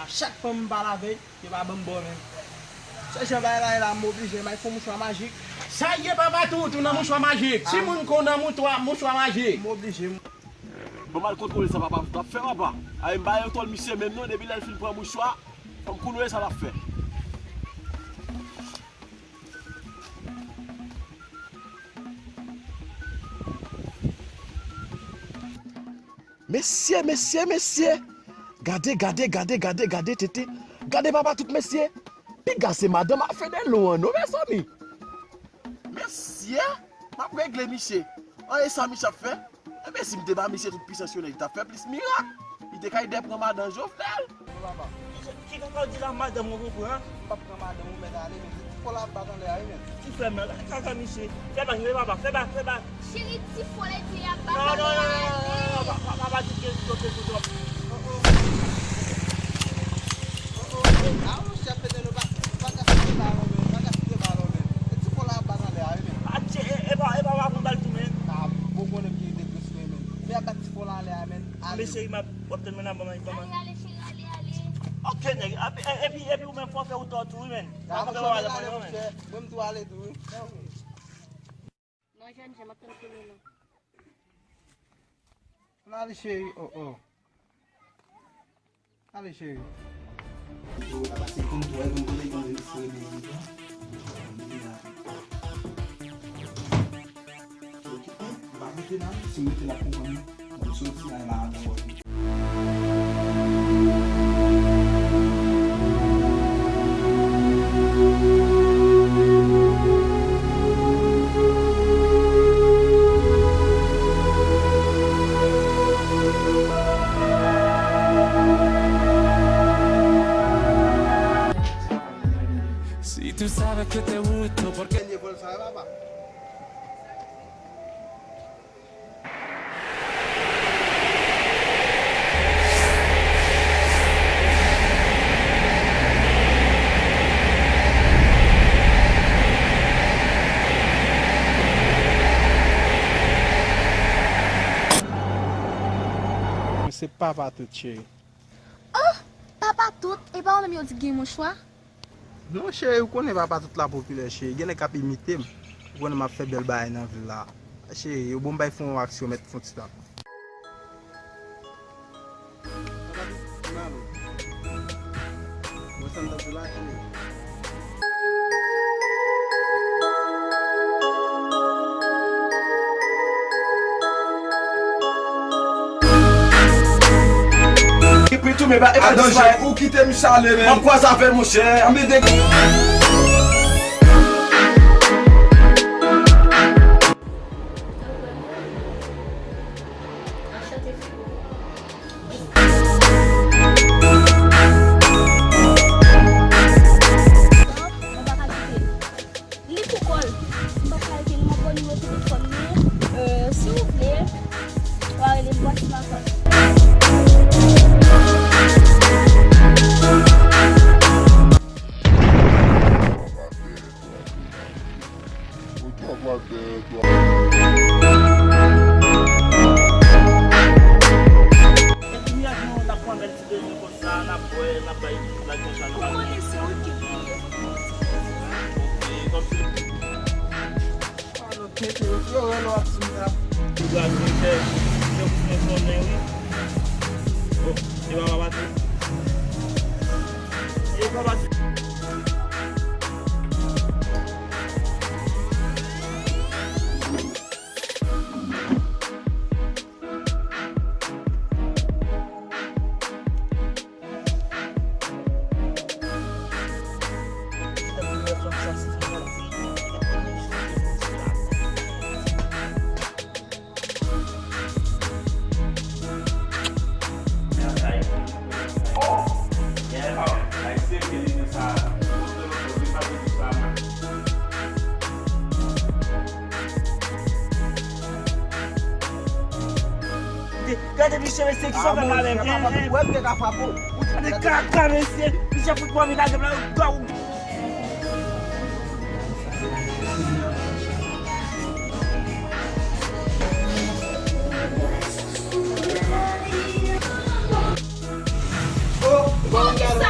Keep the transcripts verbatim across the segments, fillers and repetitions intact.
Chak fanm m pale avè l, yo pa ban m bò menm. Se jan bagay la ye la, m oblije, m al fè yon mouchwa majik. Sa ye, papa tout, ou nan mouchwa majik. Timoun, kon nan moutwa, mouchwa majik. M oblije. Bon, m al kontwole sa papa tout ap fè, papa. Ay, m pa entòl misye menm non, depi lè l fin pran mouchwa, fò m kounye sa l ap fè. Mesye, mesye, mesye! Gade, gade, gade, gade, gade, tete. Gade papa tout, mesye. Piga se madanm a Fedelon an non, mezanmi. Mesye, m ap regle misye. An, e sa misye ap fè? Enben, si m te ba misye tout pisans yo, li t ap fè plis mirak. Li te kay dèpran madan Jovenel. Papa. Ki, ki kaka w di la, madanm ou pou pran? M p ap pran madanm ou, mèt ale, men ti fò la ap bat anlè a, wi, men. Ti frè m nan, kaka misye. Fè bak, fè bak, fè bak, fè bak. Cheri, ti fò lè di y ap bat anlè a, ale. Non, non, non, non, non, non, pa, pa, pa, pa di ke kote pou twòp. Oh, oh. Oh, oh, oh. A, monchè, fete nou pa, pa gaspiye balon, men. Pa gaspiye balon, men. E ti fò la ap bat anlè a, wi, men. A, tche, e, e pa, e pa, pa pran bal tou, men. A, bon, konnen ki degre sou men. Men ap bat ti fò la anlè a, men. Ale. Men cheri, m ap, w ap tann mwen nan ban mwen, ban mwen. Ale, ale, cheri, ale, ale. Ok, nèg. Epi, epi, epi ou menm fò fè ou tò tou, wi, men. A, monchè, men ale, monchè. Mwen m tou ale tou, wi. Non, jèn jan, m ap tann kounye la. Ann ale, cheri, oh, oh. Ale, cheri. Yo, la pase konn twè, konn kote, konn rele, rele, rele. Okipe, m pa rete la, si m rete la pou mwen, m soti la, la, la, la. Si tú sabes que te gusto, ¿por qué? Dènye vòl sa yo, papa. Se papa tout, cheri. Oh! Papa tout, e pa ou menm yo di k gen mouchwa? Non, cheri, ou konnen papa tout la popilè, cheri. Gen nèg k ap imite m. Ou konnen m ap fè bèl bagay nan vil la. Cheri, yo bon m bay fè yon aksyon, mèt fè yon ti tan. Papa tout, m ale. Mwen sa m t ap di la, cheri. Epi tou, men pa, e pa disparet. Ou kite misye ale, men. M ap kwaze avè l, monchè. Anben, deg- Anchante, frè. Mwen pa ka kite l. Li pou kò l. M pa ka kite l. M ap ba w nimewo telefòn mwen. Euh, si w vle, w a rele m Bòs Makòt. Ou twò vòlè, twò. Epi, miyaj nou, n ap pran bèl ti dejene konsa, n ap bwè, n ap bay lajan sa, n ap... Ou konnen se ou ki bliye, fò nou di mèsi. Ok, kòmsi. Alò, tete, yo rele w ap di m sa. Ou gade, chè, chè, ou konnen, wi. Oh, e pa papa tou. E papa tou. Gade misye, mesye, ki sa w fè la menm? Wè, m te ka frape w. Gade kaka, mesye. Misye fout pran mi lage m la. Oh, bon, gade.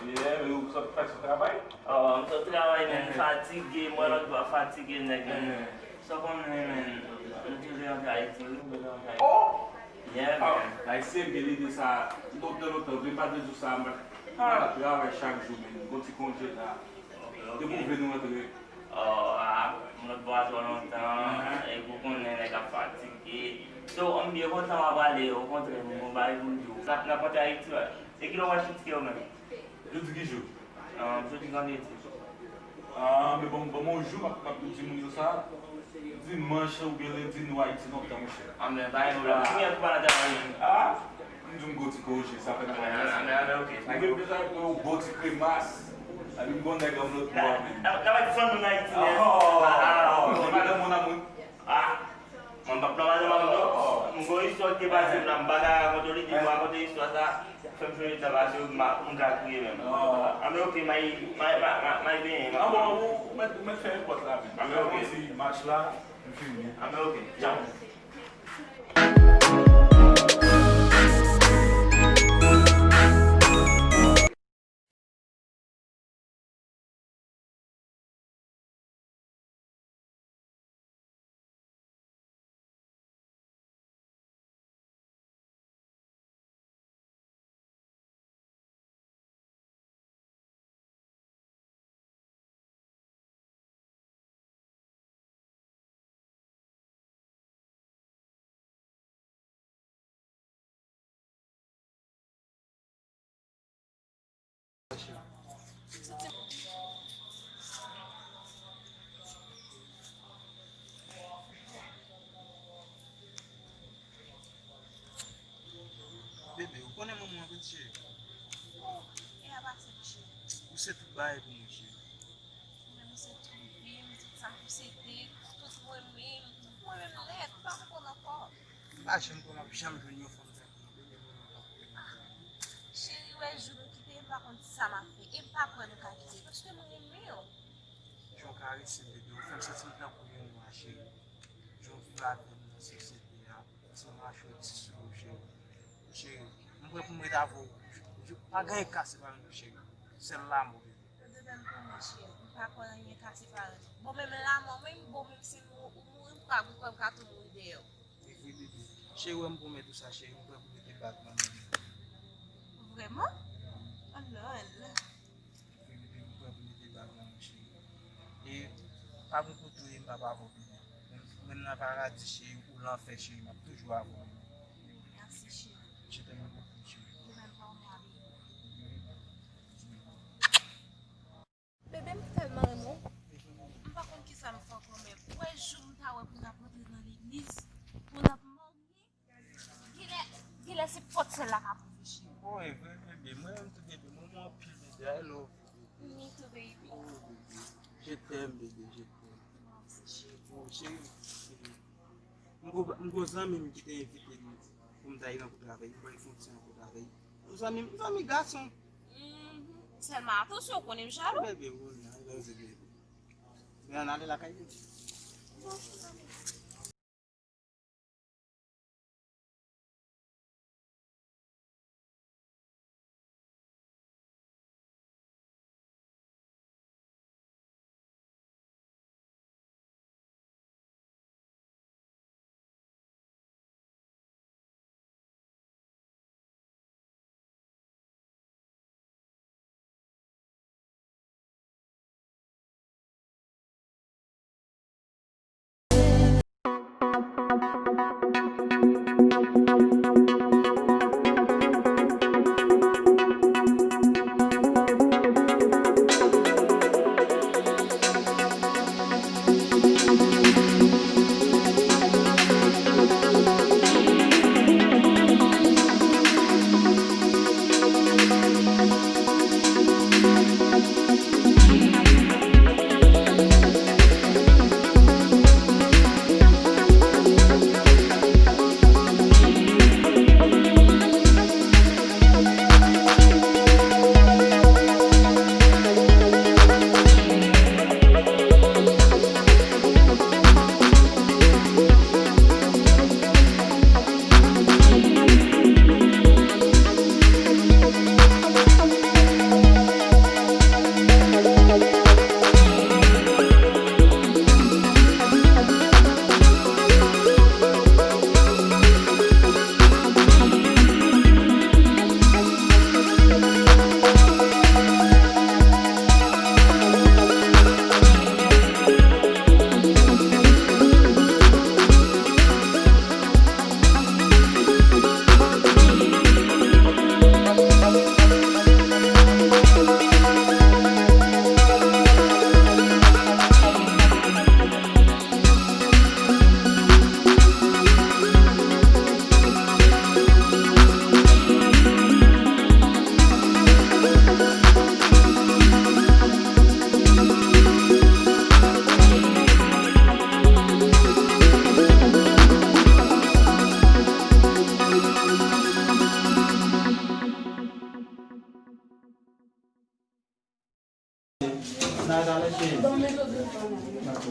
Yeah, men ou sot fè sou travay? Oh, m sot travay, men m fatige, m wè lòt bò fatige, nèg, men. Sa w konnen, men, m toujou rantre Ayiti, wi, m toujou rantre Ayiti. Oh! Yeah, man. Ayisyen gen lide sa, lontan, lontan vre, m pa te di w sa, men m al travay chak jou, men, gon ti konje la. Depi w vle nou rantre. Oh, ah, m lòt bò a twò lontan, epi w konnen nèg ap fatige. So, m byen kontan w ap ale, okontrè, m gon bagay pou m di w. N ap, n ap rantre Ayiti, wi. E kilè w pral chèche tike yo menm? Jodi ki jou? Ah, jodi vandredi. Ah, men bon, bon, bon jou, m ap, m ap di moun yo sa. Dimanch oubyen lendi, nou Ayiti lontan, monchè. Ah, men, pa gen pwoblèm. Kounya, kou pa nan travay menm. Ah, m di m gwo ti koje, sa fè nan travay. Ah, men, ah, men, ok. Mwen gen bezwen pou yon gwo ti kremas. Epi m gon nèg ann lòt bò a menm. N ap, n ap, n ap fann moun Ayiti, men. Oh, ah, ah, se madanm ou nan moun. Ah. Mwen p ap nan madanm non. M gon istwa ki te pase m la, m pa ka rakonte w li, depi m rakonte istwa sa, fè m sonje tan pase yo, m a, m ka kriye menm. Ah, men ok, m ay, m ay, m ay, m ay, m ay benyen. Ah, bon, ou, ou mèt, ou mèt fè nenpòt la, men. Ah, men ok. Fè yon ti match la, m fini. Ah, men ok. Tchaw. Bebe, ou konnen manman anpil cheri. Oh, e a pase, cheri. Ou se tout bagay pou mwen, cheri. Ou menm ou se tout vi m, tout sa m posede, tout mwen menm, tout mwen menm nèt, pa m konn ankò. M pa janm konn, m ap janm jwenn yon fanm tankou ou, bebe, mwen menm pa konnen. Ah, cheri, wè jou nou kite, m pa konn sa m ap fè, e m pa kwè nou ka kite, paske m renmen w. Jan w karese m, bebe, ou fè m santi m tankou yon nwa, cheri. Jan w viv avè m nan sosyete a, ti machwè, ti sou, cheri. Cheri, m prè pou m ret avè w. Pa gen anyen k ka separe nou, cheri. Sèl lanmò, bebe. Ou te bèl pou mwen, cheri. M pa kwè anyen ka separe nou. Bon, menm lanmò, menm bon, menm si nou, ou mouri, m pa kwè m ka tou mouri dèyè w. E vre, bebe. Cheri, wè m pwomèt ou sa, cheri. M prè pou mete bag nan men w. Vrèman? Oh Lord. Vre, bebe, m prè pou mete bag nan men w, cheri. E pa gon kote w ye, m p ap avè w, bebe. Menm, menm nan paradi, cheri, ou lanfè, cheri, m ap toujou avè w, bebe. Mèsi, cheri. Je t'aime beaucoup, cheri. Ou menm pa w, bebe. Bebe, m tèlman renmen w. M pa konn kisa m fè ankò, men ou wè jou m ta wè pou n ap rantre nan legliz, pou n ap marye, genlè, genlè se pòt syèl la k ap ouvri, cheri. Oh, e vre, bebe. Mwen menm tou, bebe. Mwen, mwen anpil, bebe. I love you, bebe. Me too, baby. Oh, bebe. Je t'aime, bebe. Je t'aime. Mwen osi, cheri. Oh, cheri, bebe. M gon, m gon zanmi m ki te envite m pou m ta al nan kote avè l, pou m al fè yon ti rankontre avè l. Yon zanmi m, zanmi gason. Mhm. Sèlman atansyon, ou konnen m jalou. Bebe, ou konnen, ann danse, bebe. Men ann ale lakay li. N a talè, cheri. Dakò.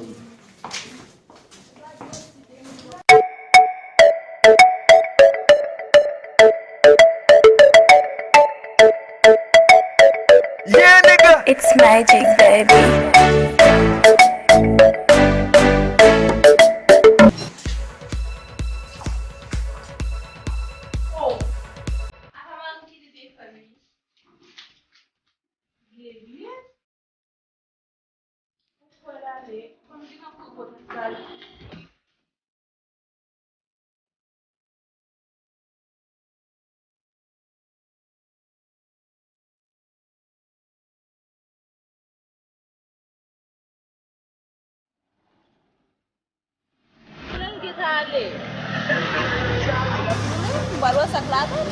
Yeah, nigga. It's magic, baby. Oh, apa mari m kite telefòn li? Vle bliye? Ou kwè l ale? Kòm gen nan kote l pral. Kote l gentan ale? M pral wè sa k ladan l.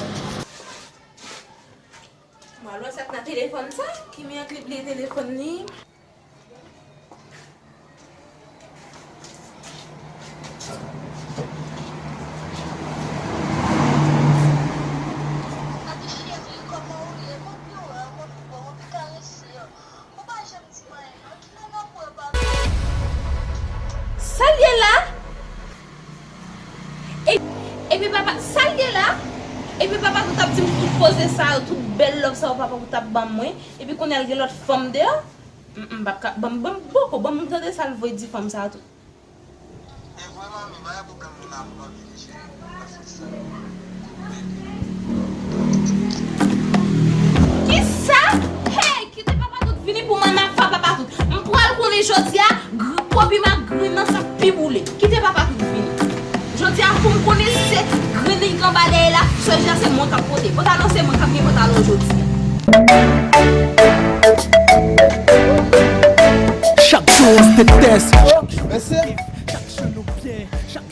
M pral wè sa k nan telefòn sa. Ki mèt li bliye telefòn li. Sa l ye la? E, epi papa, sa l ye la? Epi papa tou t ap di m tout koze sa yo, tout bèl love sa yo papa tou t ap ban mwen. Epi kounye a l gen lòt fanm deyò. M, m p ap ka, ban m, ban m, poko, ban m tande sa l voye di fanm sa a tou. E vre manmi, pa gen pwoblèm, m la, m pa vini cheri. Kisa? Hey, kite papa tout vini pou mannafa papa tout. M pral konnen jodi a, gr-, kopi m ak grenn nan sa pi boule. Kite papa tout vini. Jodi a pou m konnen si se grenn li k anba dèyè la, sèl jan se mwen k ap pote. Pantalon se mwen k ap gen pantalon jodi a. Chak jou on state test. Mesye,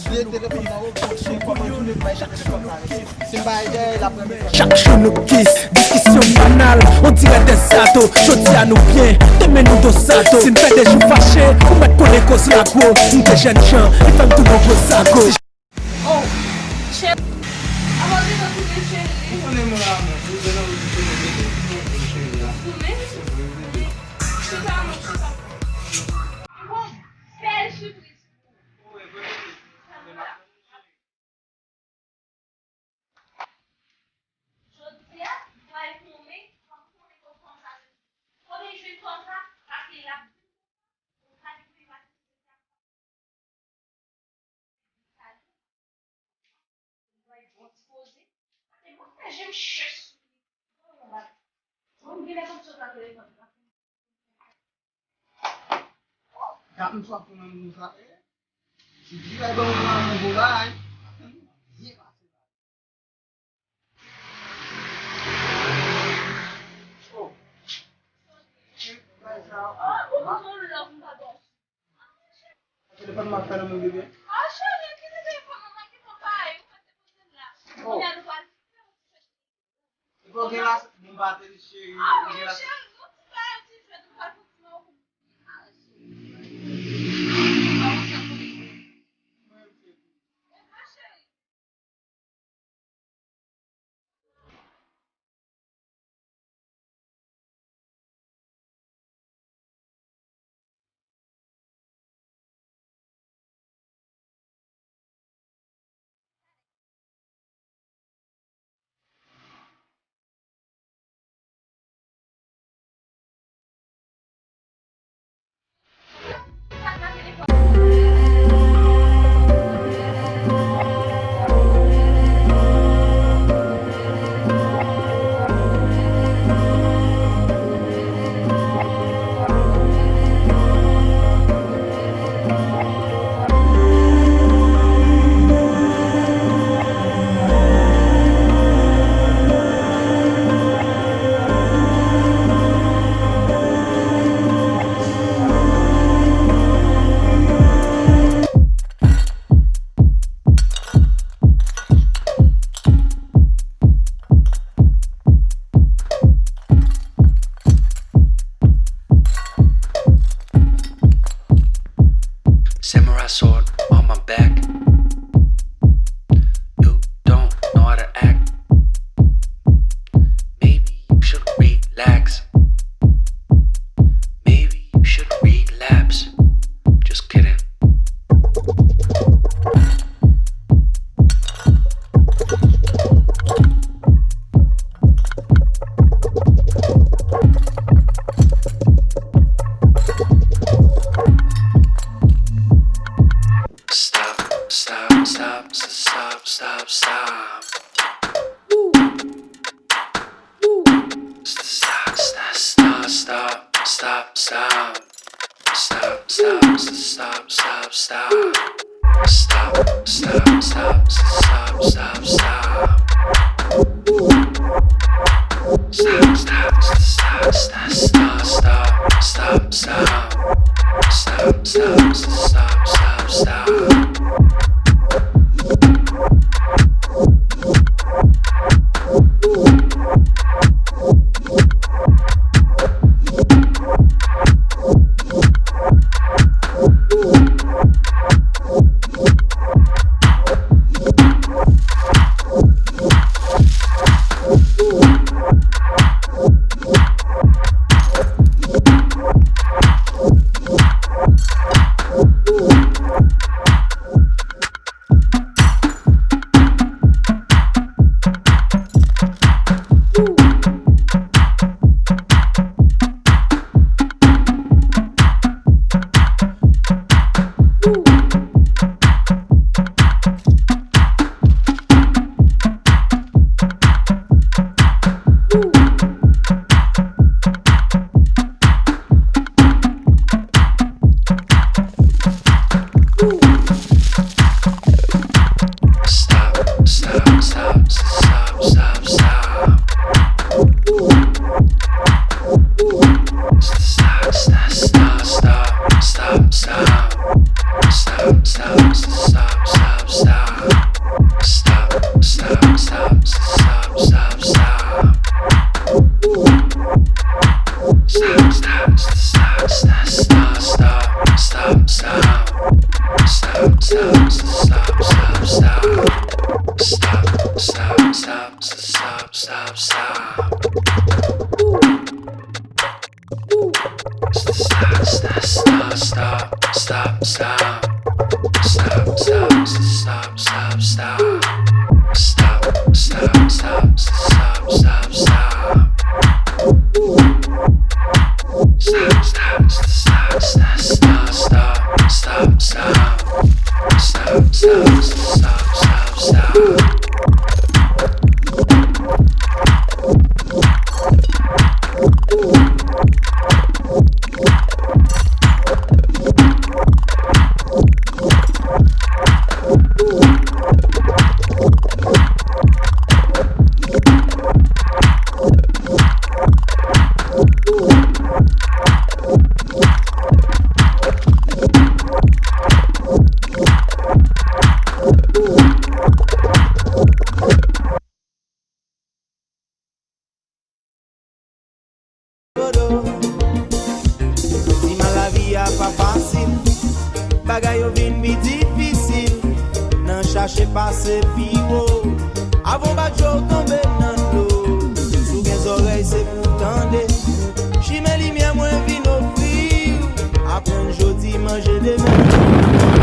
bliye telefòn nan ou, chak jou kòman jounen bay telefòn nan, mesye. Si m bay dèyè, l ap renmen fè. Chak jou nou kiss, diskisyon banal, on dirè de zato. Jodi a nou byen, demen nou dos a dos. Si n fè de jou fache, ou mèt konnen koz la gwo. M te jèn jan, li fè m tounen gwo zago. Oh, cheri. Avan de nou tounen cheri. Ou konnen mwen la, mwen. Ou konnen mwen tounen cheri la. Tounen? Tounen? Chita, mwen chita. Bon, bèl sipriz. Jodi a, mwen konnen, mwen konnen konsa. Kote jwenn konsa, paske l ap Gad m swa pou mwen moun sa. Si ti bay ban mwen lajan pou bay. Byen pase la. Oh. Telefòn m ap fè nan men bebe. Oh. Ou gen la, m pa te cheri, ou gen la. Stop, stop, stop. Stop, stop, stop, stop, stop. Stop, stop, stop, stop, stop, stop. Stop, stop, stop, stop, stop, stop, stop. Stop, stop, stop, stop, stop. Stop, stop, stop, stop, stop, stop. Stop, stop, stop, stop, stop, stop. Stop, stop, stop, stop, stop, stop. Stop, stop, stop, stop, stop, stop. Stop, stop, stop, stop, stop, stop, stop, stop. Stop, stop, stop, stop, stop, stop. Stop, stop, stop, stop, stop, stop. Stop, stop, stop, stop, stop. Stop, stop, stop, stop, stop. Stop, stop, stop, stop, stop, stop. Stop, stop, stop, stop, stop, stop, stop, stop. Stop, stop, stop, stop, stop. Di mal lavi a pa fasil, bagay yo vin pi difisil nan chache pase pi wo. Avan w bat je w tonbe nan dlo, si w gen zòrèy se pou w tande. Chimen limyè mwen vin ofri w, aprann jodi manje demen.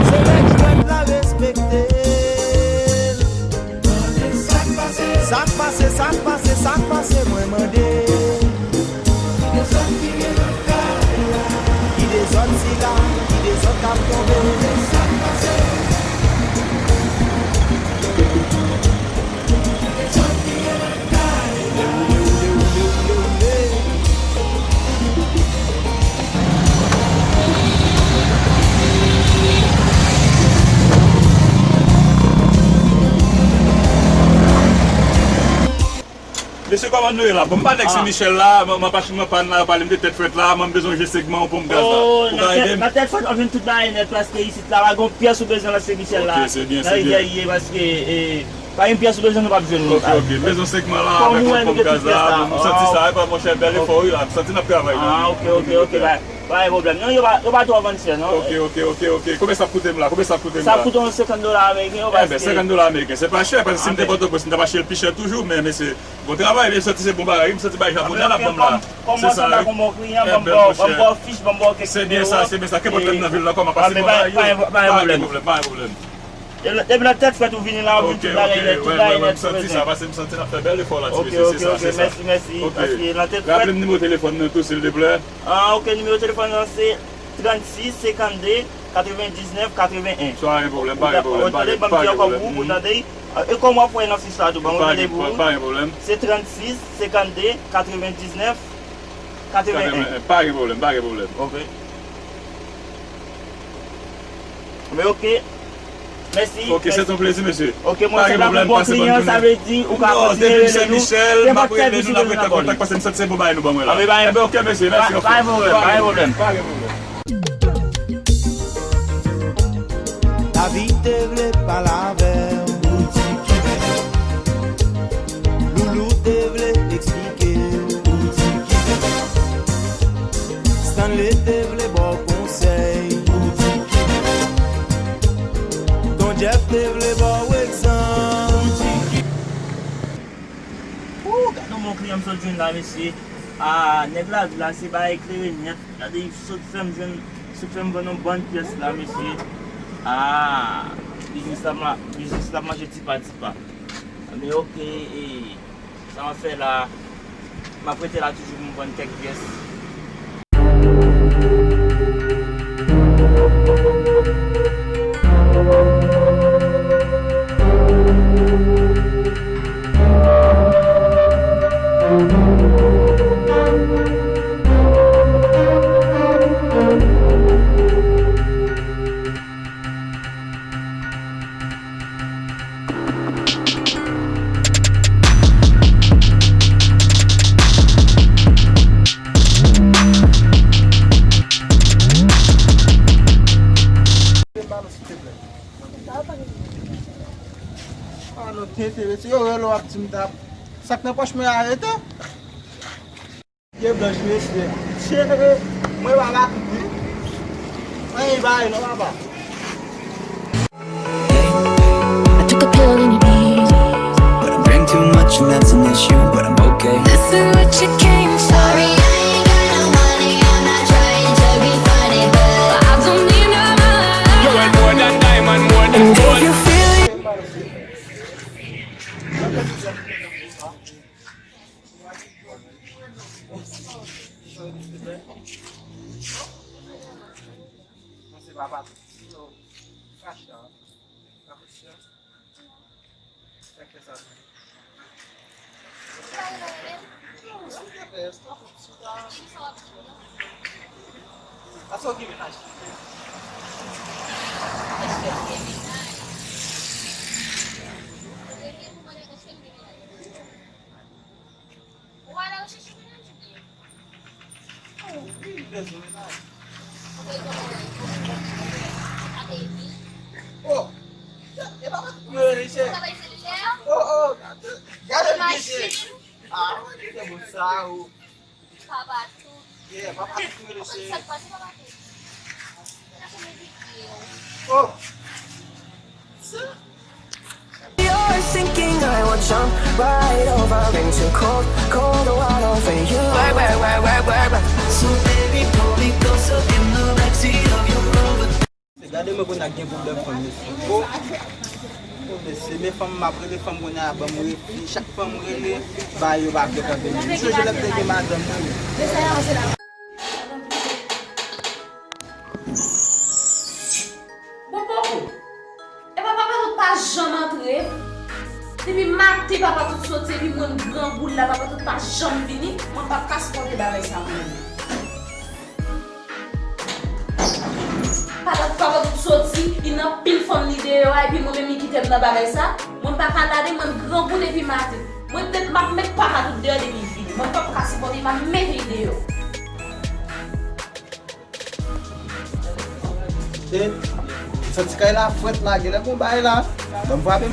Se règ jwèt la respekte l. Sa k pase, sa k pase, sa k pase, mwen mande. Ki dezòd ki gen nan kay la? Ki dezòd sila, ki dezòd k ap tonbe? Sa k pase? Ki dezòd ki gen nan kay la? Mesye, kòman nou ye la? Bon, m pa nèg Sen Michèl la, m, m ap achte mwen pàn la, yo pale m de tèt frèt la, mwen m bezwen je segman pou m gaz la. Ou ka ede m? Nan tèt frèt, w ap jwenn tout bagay nèt, paske isit la, pa gen yon pyès ou bezwen nan Sen Michèl la. Ok, se byen, se byen. Nan Rivyè Ye, paske, e, pa gen pyès ou bezwen, nou p ap jwenn li. Ok, ok, m bezwen segman la, avèk yon ponp gaz la, m santi sa, epa, monchè, bèl efò, wi, la, m santi n ap travay la. Ah, ok, ok, ok, pa, pa gen pwoblèm. Non, yo pa, yo pa twò vann chè, non. Ok, ok, ok, ok. Konbyen sa ap koute m la? Konbyen sa ap koute m la? Sa ap koute yon senkant dola ameriken, yo, paske senkant dola ameriken, se pa chè, paske si m te Pòtoprens, m t ap achte l pi chè toujou, men, mesye, bon travay, men m santi se bon bagay, m santi bagay japonè n ap ban m la. Kòm mwen santi ak yon mokri, an, ban m ba w, ban m ba w fich, ban m ba w kèk nimewo. Se byen sa, se byen sa. Kenpòt lè m nan vil la, kòman pase m bagay yo. Pa gen pwoblèm, pa gen pwoblèm. Depi nan tèt frèt ou vini la, ou vin tout bagay nèt, tout bagay nèt, ou bezwen. Paske m santi n ap fè bèl efò la, ti mesye, se sa, se sa. Mèsi, mèsi. Paske nan tèt frèt. Raple m nimewo telefòn nan tou, silvouplè. Ah, ok, nimewo telefòn nan se trannsis senkannde katrevendiznèf katreven en. Pa gen pwoblèm, pa gen pwoblèm, pa gen pwoblèm. Ou tande, ban m di ankò pou ou, ou tande. E kòm w ap wè nan fich la tou, ban m rele pou ou. Pa gen pwoblèm. Se trannsis senkannde katrevendiznèf Katreven en. Pa gen pwoblèm, pa gen pwoblèm. Ok. Men ok. Mèsi. Ok, se yon plezi, mesye. Ok, mwen se yon bon kliyan, sa vle di ou ka kontinye rele nou. Nenpòt sèvis ou bezwen nan bò li. Paske m santi se bon bagay nou ban mwen la. Enben, ok, mesye, mèsi anpil. Pa gen pwoblèm, pa gen pwoblèm. David te vle pale avè w, ou di ki bèl. Loulou te vle eksplike w, ou di ki bèl. Stanley te vle ba w konsèy, ou di ki bèl. Ton Jeff te vle ba w egzanp, ou di ki. Ooh, gade yon bon kliyan m sot jwenn la, mesye. Ah, nèg la, la se bagay klere nèt. Gade, sot fè m jwenn, sot fè m vann yon bann pyès la, mesye. Ah, biznis la, ma-, biznis la manje ti pa, ti pa. Men ok, e, sa m ap fè la, m ap rete la toujou pou m vann kèk pyès. Ah non, tenten, mesye, yo rele w ap di m tap. Sa k nan pòch mwen a, rete. Pye blanch, mesye. Chere, mwen pa la tout wi. Anyen bay non, papa. I took a pill and it easy. But I drink too much and that's an issue, but I'm okay. This is what you came for. Sorry, I ain't got no money, I'm not trying to be funny, but I don't need no money. You're worth more than diamond, more than gold. And if you feel it, Ou ale rechèche mennaj oubyen? Oh, wi, m bezwen mennaj. Oh, e pa patou mwen rele chè. Oh, oh, gade, gade m chè. Ah, mwen te bon sa, oh. Papa tou. Yeah, papa tou mwen rele chè. Sa k pase, papa tou? Sa k mwen di yo? Oh. You're sinking, I will jump right over into cold, cold water for you. Work, work, work, work, work, work. So baby, pull me closer in the backseat of your Rover. Gade mwen kounye a gen pwoblèm fanm, mesye. Oh, oh, mesye, men fanm m ap rele fanm kounye a ban m refi. Chak fanm m rele, ba yo pa vle kanpe. M sonje lè m te gen madanm mwen. Bon, poko. Epa papa tout pa janm antre. Depi maten papa tout soti, epi mwen m grangou la, papa tout pa janm vini. Mwen p ap ka sipòte bagay sa mwen. Papa, papa tout soti, li nan pil fanm li deyò a, epi mwen menm li kite m nan bagay sa. Mwen pa ka lage, mwen grangou depi maten. Mwen te, m ap met papa tout deyò depi li vini. Mwen p ap ka sipòte, m ap mete li deyò. E, santi kay la frèt la, genlè gon bagay la. Ban m frape.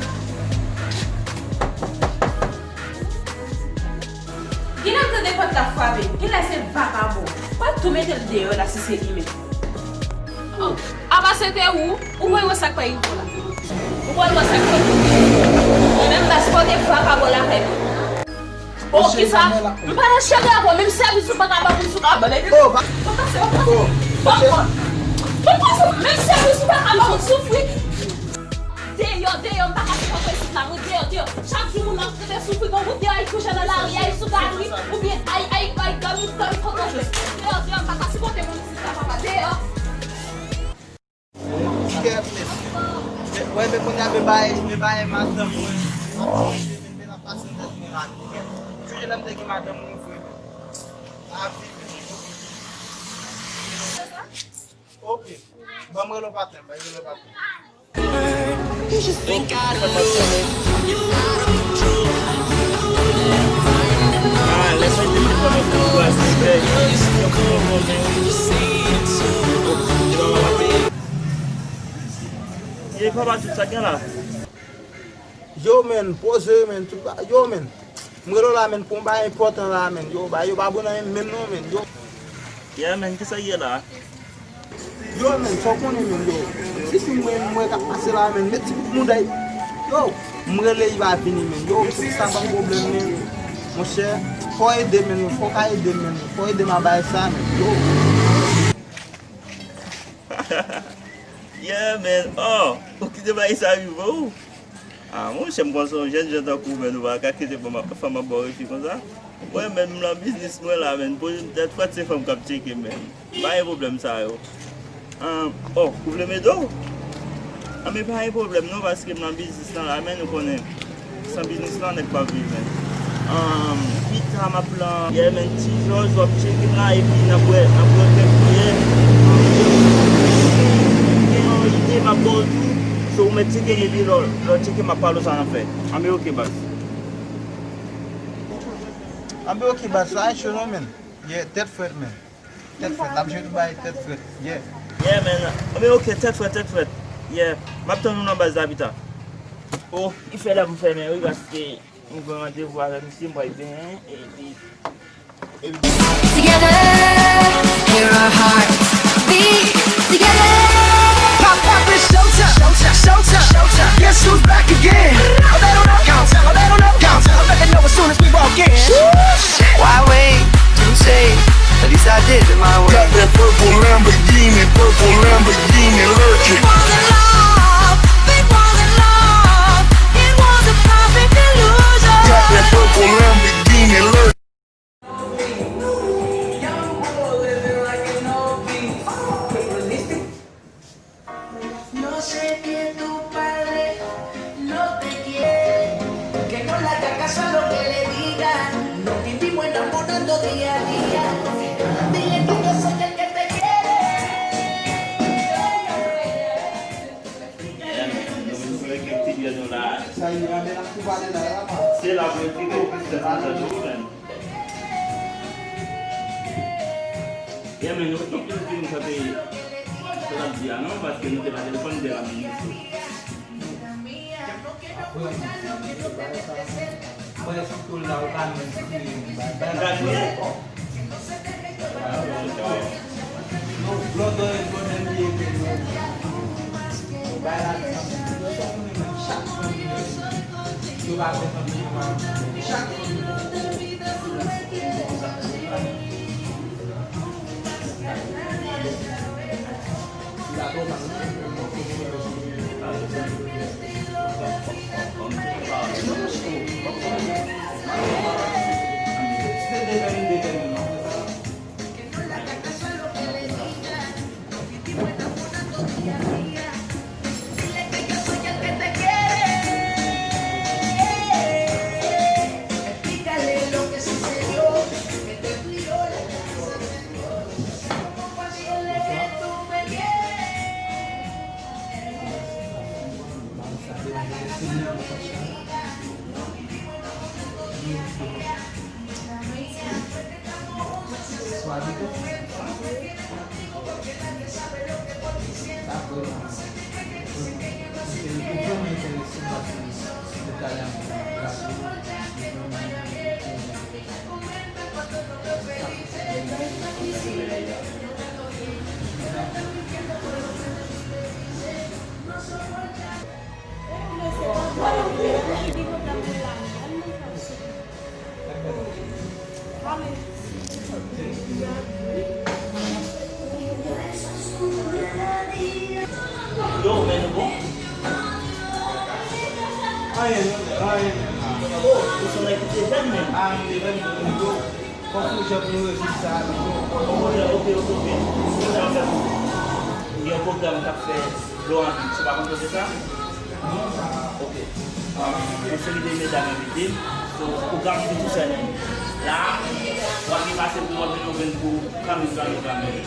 Genlè m tande pòt la frape. Genlè se vakabon. Mwen tou mete l deyò la si se li menm. Oh, apa se te ou? Ou wè sa k fè Ivo la? Ou wè sa k fè Ivo? Mwen menm baz pa te vakabon lakay mwen. Oh, kisa? M pa nan cheri avè w, menm sèvis ou pa ka ban moun sou kabann, epi. Oh, pa. Ban m pase, ban m pase. Ban m pran. Ban m pase, menm sèvis ou pa ka ban moun soufri. Deyò, deyò, m pa ka sipòte isit la, mwen deyò, deyò. Chak jou moun ap rete soufri, gon moun deyò, ay kouche nan lari, ay sou gari, oubyen ay, ay, ay dòmi, dòmi kote. Deyò, deyò, m pa ka sipòte moun isit la, papa, deyò. Kèt, mesye. Wè, men kounye a, men bagay, men bagay madanm mwen. Ap chanje, men, men l ap pase nan tèt mwen la. Chanje lè m te gen madanm mwen, frè. Lavi. Ban m rele w patnè m, ban m rele w patnè m. Ye papa, tout sa gen la. Yo, menn, poze, menn, tout ba-, yo, menn. M rele w la, menn, pou yon bagay enpòtan la, menn. Yo, ba, yo pa bon nan menm, menm non, menn. Yo. Yeah, menn, kisa k ye la? Yo, menn, sa w konnen, menn, yo. Si, si mwen, mwen k ap pase la, menn, met ti kout mouda. Yo, m rele, li pa vini, menn. Yo, se sa ban m pwoblèm, menn. Monchè, fò w ede, menn, fò w ka ede m, menn. Fò w ede m a bagay sa, menn. Yo. Yeah, menn. Oh, ou kite bagay sa rive w? Ah, monchè, m konn se yon jèn jan tankou w, menn, ou pa ka kite fanm ap, fanm ap ba w refi konsa. Mwen menm, m nan biznis mwen la, menn. Poze m tèt frèt, se fanm k ap tcheke m, menn. M pa gen pwoblèm sa yo. Ah, oh, ou vle m ede w? Ah, men pa gen pwoblèm non, paske m nan biznis lan la, menn, ou konnen. San biznis lan, nèg p ap viv, menn. Ahn, pita m ap lan, yeah, menn, ti jòj, w ap tcheke m la, epi n ap wè, n ap wè kèk koulè. Si gen yon ide, m ap ba w tou. So, ou mèt tcheke m, epi lè w, lè w tcheke m, m ap pale w sa n ap fè. Anben, oke, baz. Anben, oke, baz, sa e cho non, menn. Yeah, tèt frèt, menn. Tèt frèt, n ap jwe tout bagay tèt frèt. Yeah. Yeah, man. Anben, oke, tèt frèt, tèt frèt. Yeah. M ap tann ou nan baz la pita. Oh, li fè lè pou m fèmen, wi, paske m gen randevou avèk misye, m pral benyen, epi, epi Together, hear our hearts beat together. Pop, pop, it's showtime. Showtime, showtime, showtime. Guess who's back again? Oh, they don't know. Count, oh, they don't know. Count, oh, they know as soon as we walk in. Why wait? Say, at least I did it my way. Got that purple Lamborghini, purple Lamborghini lurking. It wasn't love, it wasn't love. It was a perfect illusion. Got that purple Lamborghini lurking. No sé qué tú vales, no te quiere. Que no le haga caso a lo que le digan. Nos vivimos enamorando día a día. Dile que yo soy el que te quiere. Sa yo ap fè la koupa de la la pa. Se la pou yo tire plis tèt nan tèt ou menm. Yeah, men, nou tout moun ki vin tande sa l ap di a non, paske nou te pa telefòn de la minit. Mwen sou kou la, ou pa menm kriye, m pa, m pa kriye ankò. Non, blòdè, blòdè m ye ke yo. Bay la, yo sòt mwen menm chak fanmi yo. Yo pa fè fanmi yo pa. Chak fanmi yo. Yo, men nou bon? Anyen, anyen. Oh, ou se nèg ki te jèn menm. Ah, m te jèn, m te jèn. Fòk nou jwenn nou rejis sa a toujou. Oke, oke, oke, oke. Kounye a m fè pou ou. Gen yon pwogram k ap fè Loranvil, se pa konn kote sa? Non, sa. Oke. Ah, yon seri de medam envite m. So, pwogram se tou sènen. La, w ap vin pase pou w ap vin ouvri pou kanmenm, kanmenm, kanmenm.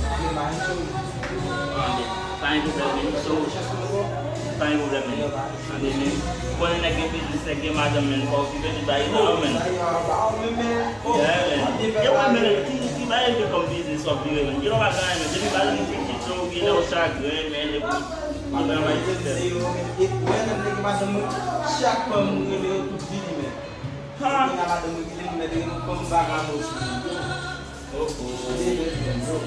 Se pa yon seri. Pa gen pwoblèm, men. So, pa gen pwoblèm, men. Tande, men. Ou konnen nèg gen biznis, nèg gen madanm, men. Fò w okipe tout bagay sa yo, men. Yeah, men. Yo, men, men, ki, ki bagay yo kòm biznis w ap vire, men. Gen lè w pa gen anyen, men. Depi madanm ou fin kite w, gen lè w chagren, men, epi, ou travay sistèm. Chak fwa m rele yo, tout vini, men. Ha! Gen madanm ou ki vini, men, gen yon fòm vagabon sou li. Oh, oh.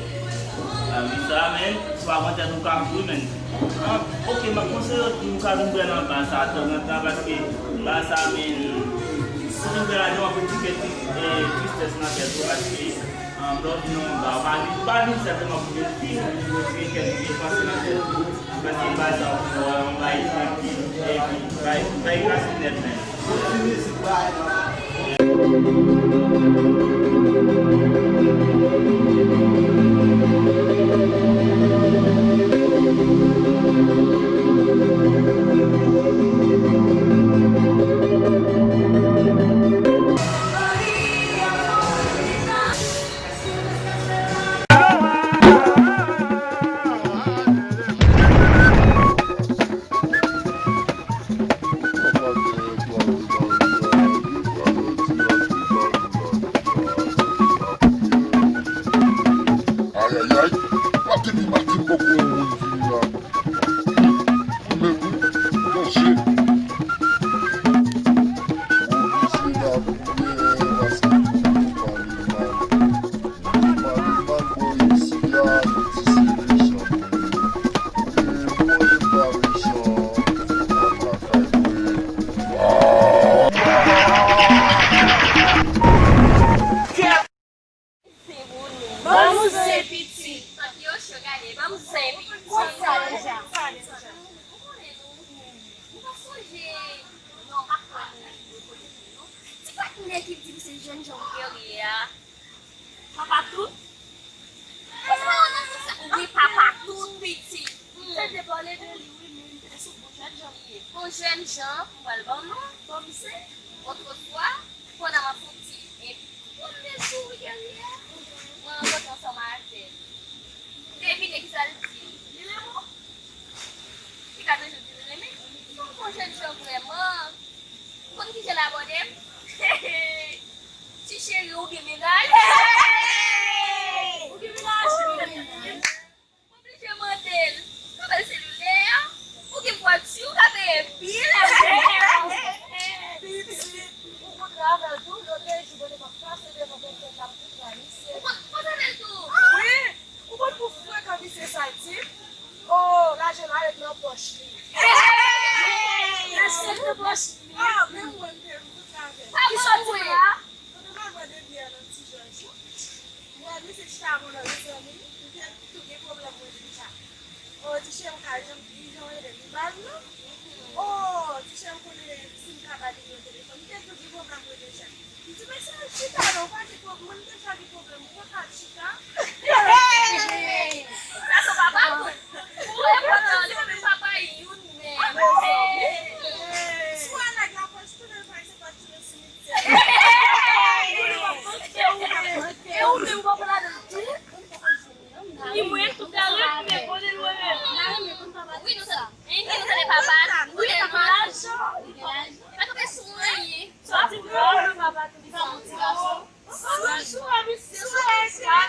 Lavi sa, men, si w pa pran tèt ou ka mouri, men. Ah, ok, m ap konseye w di w ka vin bwè nan ba sa tanzantan, paske ba sa, men, si w vin bwè ladan w ap retire ti, eh, tristès nan tèt ou, paske, ah, lè w vin nan ba, ou pa vin, ou pa vin sèlman pou vin pi, ou vin retire kèk vye panse nan tèt ou, paske ba sa, ou vin wè yon bagay trankil, epi bay, bay krasin nèt, men. Ayayay, w ap gen pi maten poko yon moun vini la. Men wi, danje. Oblije lapriyè paske nou pale mal. Pale mal bò isi a, yo di se mechan mwen ye. E mwen pa mechan, m ap lakay mwen. Ban nou zen pitit. Yo cho gade, ban m zen pitit. Konsa deja. Ou konnen nou, nou pa sonje, non, pa kwè nou, nou konnen nou. Ti patnè ki di m se jènjan guerrier a. Papa tout. Wi, papa tout pitit. Tande pale de li, wi, men se yon bon jènjan li ye. Bon jènjan, m pral ban nou. Kòm se? Otrefwa, pandan m ap fè yon ti, eh, yon ti sou guerrier, mwen rankontre ansanm avè l. Devine kisa l di. Li renmen w. Li ka toujou di l renmen. Li pa yon bon jènjan vrèman. Ou konn kijan l abòde m? Ti cheri, ou gen mennaj? Ou gen mennaj? M oblije mande l. Nan bèl selilè a, ou gen vwati, ou ka peye bil. Pitit, ou kontre avè l tou, lòt jou, bonè m ap pase devan dòktè k ap kontre misye. Ou kontre avè l tou? Wi! Ou konn pou frekan misye sa l di m? Oh, lajan la ret nan pòch li. Lajan nan pòch li. Ah, menm mwen, m te, m kontre avè l. Ki sòti la? Kote mwen mande biyè nan ti jòj yo. Mwen, misye chita avè yon lòt zanmi, m te tou gen pwoblèm mwen deja. Oh, ti cheri, m ka janm, li janm rele m, li pa vle non. Oh, ti cheri, m konnen si m ka ba li nimewo telefòn, m te tou gen pwoblèm mwen deja. M di, men se chita non, ou pa gen pwoblèm, mwen deja gen pwoblèm, ou pa ka chita. Sa se papa mwen. Ou enpòtan, li se papa youn menm. Si w wè nèg la pòch tounen l pa se pa tounen sou E ou menm w ap ladan tou? Ni mwen tou ka renmen, konnen nou renmen. Wi, nou sa. Enki nou tande papa, nou tande papa. Lajan. Pa kanpe sou anyen. Sòti pou papa tou, li pa yon ti gason. Bonjou, a misye, sou eskal.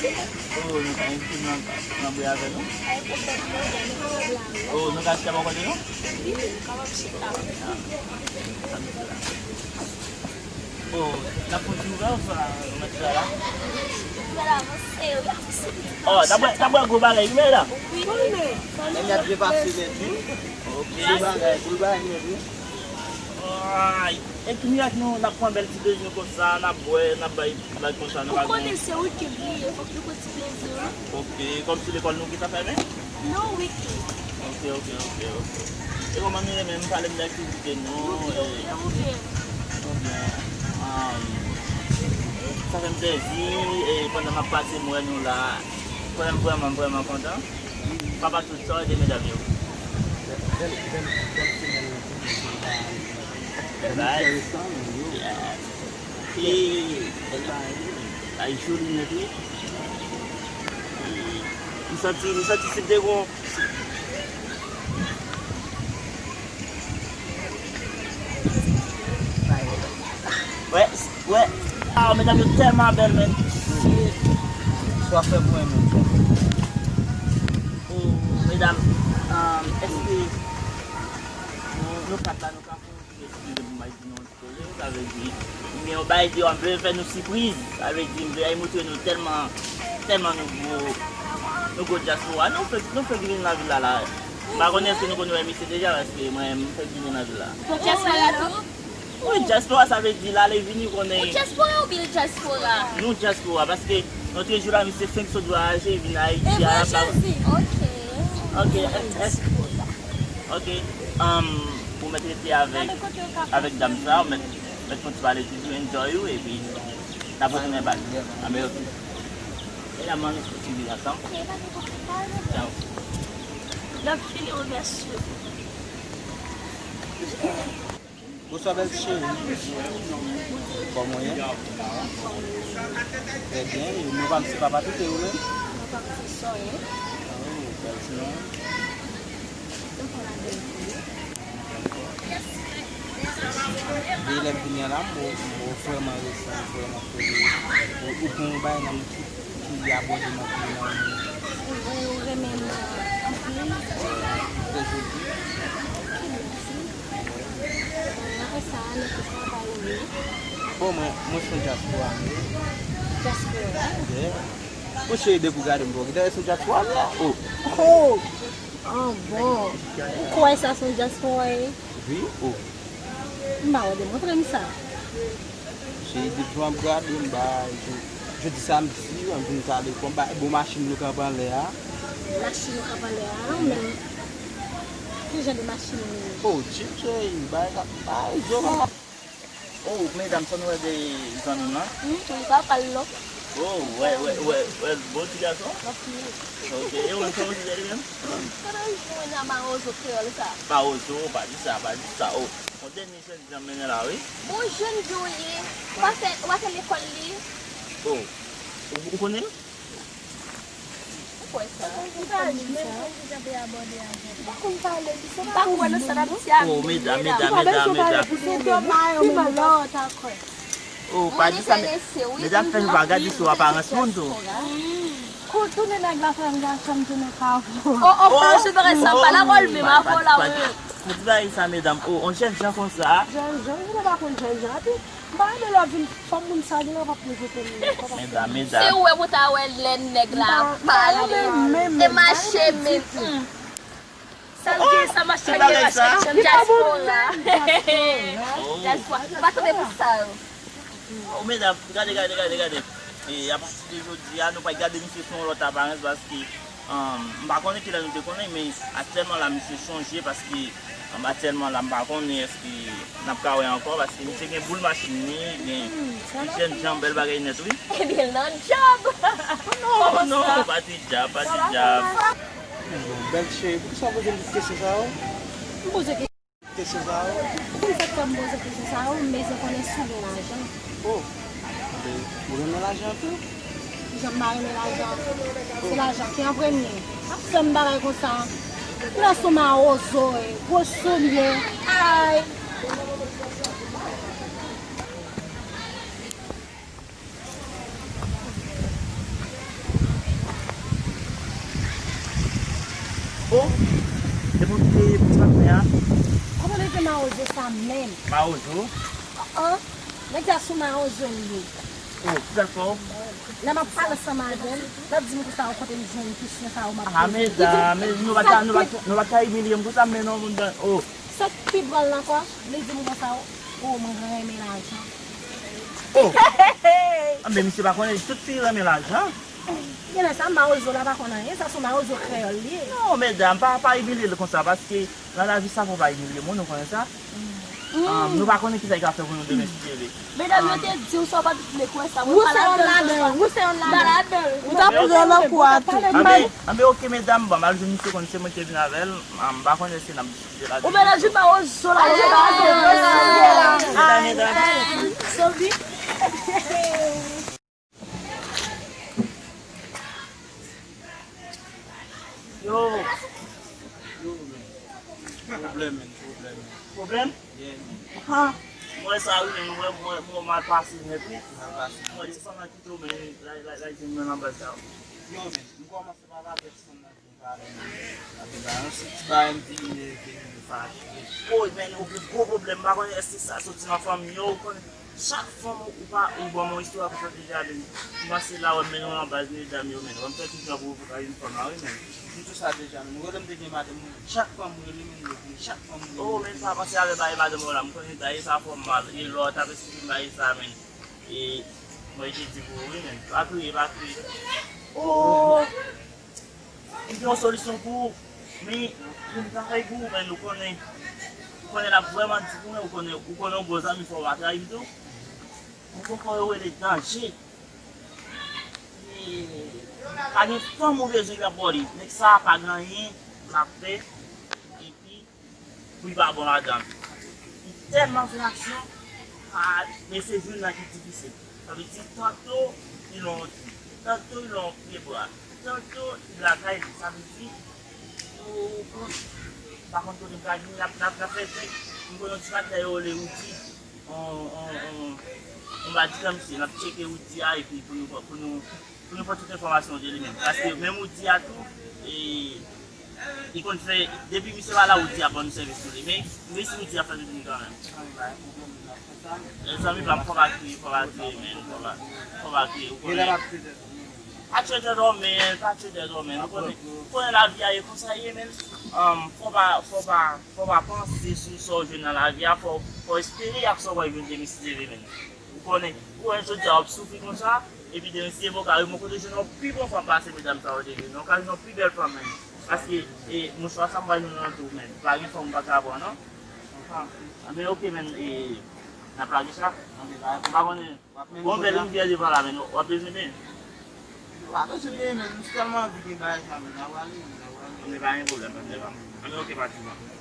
Oh, nou ka envite nou antre avè nou? Oh, nou ka chita bò kote nou? Oh, n ap fè yon ti ouvè ou sa, ou mèt fè la? Oh, ta bwè, ta bwè gwo bagay, wi, men la. Men y ap depase nèt, wi. Ok. Gwo bagay, gwo bagay nèt, wi. Ay, e ki mirak nou, n ap pran bèl ti dejene konsa, n ap bwè, n ap bay vag konsa, nou pa gen. Ou konnen se wi ki bliye, fòk nou pran ti plezi, wi. Ok, kòmsi lekòl nou gentan fèmen? Non, wi. Ok, ok, ok, ok. E kòman nou ye menm, pale m de aktivite nou? Nou byen, nou byen. Nou byen. Um, sa fè m plezi, e pandan m ap pase m wè nou la, vrèman, vrèman, vrèman kontan. Papa tout sa, de medam yo. Bèl, bèl, bèl semèn. Bèl bagay. Yeah. E, bèl bagay. Ay, joli nèt, wi. M santi, m santi si m te gon. Wè, wè. Ah, medam yo tèlman bèl, men. Shit. Sa w ap fè pou mwen, men. Oh, medam, um, èske nou, nou kat la, nou ka fè yon ti eskize pou m bay di nou? Sa vle di, m gen yon bagay deyò, m vle fè nou sipriz. Sa vle di, m vle al montre nou tèlman, tèlman nou gwo, nou gwo dyaspora. Nou fèk, nou fèk vin nan vil la, la. M pa konnen èske nou konn wè misye deja, paske mwen, m fèk vin nan vil la. Ou dyaspora tou? Wi, dyaspora, sa vle di, l ale vini, konnen. Ou dyaspora oubyen l dyaspora? Nou dyaspora, paske lòt jou la, misye fenk sot vwayaje, vin Ayiti, a la pa. Ok. Ok, èske, ok, um, ou mèt rete avèk, avèk dam sa, ou mèt, mèt kontinye pale toujou, enjoy ou, epi n ap retounen bak. Anben, ok. E la, m ann sou ti vil ansanm. Tchao. N ap fini remèsye. Bonswa bèl cheri. Kòman w ye? Trè byen. E non pa m se papa Tete ou menm? Non, papa se Soye. Oh, bèl ti non. Donk, on a bèl fille. E lè m vini an la, m wè w vrèman resan, vrèman kole. Ou, ou gen yon bagay nan men ki, ki abòde m anpil nan men. Ou, ou renmen m anpil. Trè joli. Ok, mèsi. Bon, apre sa, nan ki travay ou ye? Bon, mwen, mwen se yon dyaspora m ye. Dyaspora? Yeah. Mwen cheri depi w gade m, bon, gade se yon dyaspora m ye. Oh. Oh. Ah, bon. Ou kwè sa se yon dyaspora ye? Wi, oh. M pa wè, demontre m sa. Se depi w ap gade m, ba, jodi samdi, an vin kale kòm ba, bon machin nou kanpe anlè a. Machin nou kanpe anlè a, menm. Ki jan de machin ou ye? Oh, Jeep, cheri, bay, bay, Jova. Oh, medam, sa nou wè de zanmi m lan? Hmm, li pa pral non. Oh, wè, wè, wè, wè, bon ti gason. Ok, e ou menm, kòman ou ye li menm? Kote w jwenn a mawozo kreyòl sa? Mawozo, pa di sa, pa di sa, oh. Yon dènye jènjan m mennen la, wi. Bon jènjan w ye. W a fè, w a fè lekòl li. Oh. Ou, ou konnen l? Ou kwè sa? Ou pa di sa. M pa konn pale, m pa konn wè nan sa n ap di a. Oh, medam, medam, medam, medam. Se domaj, wi, men lè w ta kwè. Oh, pa di sa, men, medam fè nou pa gade sou aparans moun tou. Kou tounen nèg la fè m gason m tounen kafou. Oh, oh, oh, se bagay sa, pa la kòl menm, avè w la, wi. Pa di bagay sa, medam. Oh, on jènjan konsa. Jènjan, ou pa konn jènjan. Epi, m pa renmen lè w vin fè moun sa, gen lè w ap rejete m. Medam, medam. Se ou wè pou ta wè lè nèg la ap pale. E mache men. Sa l gen, sa mache gen, mache dyaspora. Dyaspora. Pa tande pou sa yo. Oh, medam, gade, gade, gade, gade. E apati de jodi a, nou pral gade misye sou yon lòt aparans paske, um, m pa konnen kilè nou te konnen, men aktyèlman la, misye chanje paske, um, aktyèlman la, m pa konnen èske n ap ka wè ankò paske misye gen boul machin li, gen jènjan, bèl bagay nèt, wi. Ebyen, l nan djòb. Non, non, pa ti djab, pa ti djab. Bèl cheri, poukisa w poze m tout kesyon sa yo? M poze kesyon sa yo. Poukisa w fè m poze kesyon sa yo? M bezwen konnen si w gen lajan. Oh, men ou renmen lajan anpil. Kijan m pa renmen lajan? Se lajan ki an premye. Pa fè m bagay konsa. Lè sou mawozo, gwo soulye. Ay! Oh, depi w te pran men a. Kòman w te mawozo sa menm? Mawozo? An, nèg sa sou mawozo l ye. Oh, ki sa l fè w? Lè m ap pale ansanm avè l, l ap di m konsa, ou kote m jwenn kesyon sa yo m ap poze. Ah, medam, nou pa ta, nou pa ta, nou pa ta imilye m konsa, men non, moun dan, oh. Sa k pi pran l ankò, li di m konsa, oh, mwen renmen lajan. Oh! Ah, men misye pa konnen tout fi renmen lajan. Genlè sa mawozo la pa konn anyen, sa se yon mawozo kreyòl li ye. Non, medam, pa, pa imilye l konsa, paske nan lavi sa fò pa imilye moun, ou konnen sa. Ah, nou pa konnen kisa li ka fè pou nou demen si Dye vle. Medam yo te di w sa w pa t vle kwè sa. Ou se yon ladan, ou se yon ladan. Ou t ap pran nan kou a tou. Anben, anben, oke, medam, bon, m al jwenn misye konn se mwen ki te vin avè l, m pa konnen si n ap diskite la. Ou mèt jwenn mawozo la. Ay, ay, ay, ay. Sobi. Yo. Yo, man. Pwoblèm, man, pwoblèm, man. Pwoblèm? Yeah, man. Ha. Mwen sa wi, men mwen, mwen, mwen mal pase nèt, wi. Mal pase. Mwen desann nan kite w, men la, la, la, la, mwen nan baz sa. Yo, man, m kòmanse pa rapè sanm nan. Yon ti bagay, yon ti bagay, m vini, vini fache. Oh, men, ou gen gwo pwoblèm, m pa konnen èske sa soti nan fanmi yo, ou konnen, chak fanm ou pa, ou ban m yon istwa konsa deja, men, m panse la, wè, men, nou nan baz medam yo, men, wè, m fè tout jan pou, pou ka jwenn fanm la, wi, men. M di w sa deja, men, ou konnen m te gen madanm mwen, chak fanm m rele, men, yo vini, chak fanm m rele. Oh, men, pa panse avè bagay madanm ou la, m konnen bagay sa fè w mal, e lè w t ap esplike m bagay sa, men, e, mwen te di pou ou, wi, men, pa kriye, pa kriye. Oh! M gen yon solisyon pou ou. Men, pou m travay pou ou, men ou konnen, ou konnen l ap vrèman di pou mwen, ou konnen, ou konnen yon bon zanmi fò w pa trayi m tou. Ou konn kò yo rele danje. E pa gen fanm ou bezwen k ap ba w li. Nèg sa a pa gen anyen l ap fè. Epi, pou li pa bon ladan l. tèlman fè aksyon, ah, men se jwenn nan ki difisil. Sa vle di, tanto li lon yon djin, tanto li lon yon pye bwa, tanto li lakay li. Sa vle di, ou, ou, pa konn kote m ka jwenn, n ap, n ap, n ap fè djòb. M konnen yon ti patnè yo rele Woody, on, on, on, on badi nan misye, n ap tcheke Woody a, epi pou nou, pou nou, pou nou pran tout enfòmasyon de li menm. Paske menm Woody a tou, e, li konn fè, depi misye pa la, Woody a ban nou sèvis pou li. Men, m resi Woody a fè li vini kanmenm. Mezanmi, pa m fò pa kriye, fò pa kriye, men, fò pa, fò pa kriye, ou konnen. Pa tchwete dòmen, pa tchwete dòmen, ou konnen, ou konnen lavi a ye konsa ye, men, um, fò pa, fò pa, fò pa panse sou sa w jwenn nan lavi a, fò, fò espere ak sa w pral jwenn demen si Dye vle, men. Ou konnen, ou wè jodi a w ap soufri konsa, epi demen si Dye vle w ka rive yon kote jwenn yon pi bon fanm pase medam sa yo te jwenn, w ka jwenn yon pi bèl fanm menm. Paske, e, mouchwa sa m pral jwenn nan tou menm. Pa gen fanm m pa ka pran non. Anben, oke menm, e, n ap lage sa. M pa konnen. Bon, bèl rivyè devan la, men w ap bezwen men. W ap bezwen men, men m tèlman anvi gen bagay sa, men n a prale, men n a prale. Anben, pa gen pwoblèm, pa gen pwoblèm. Anben, oke, pa di mwen.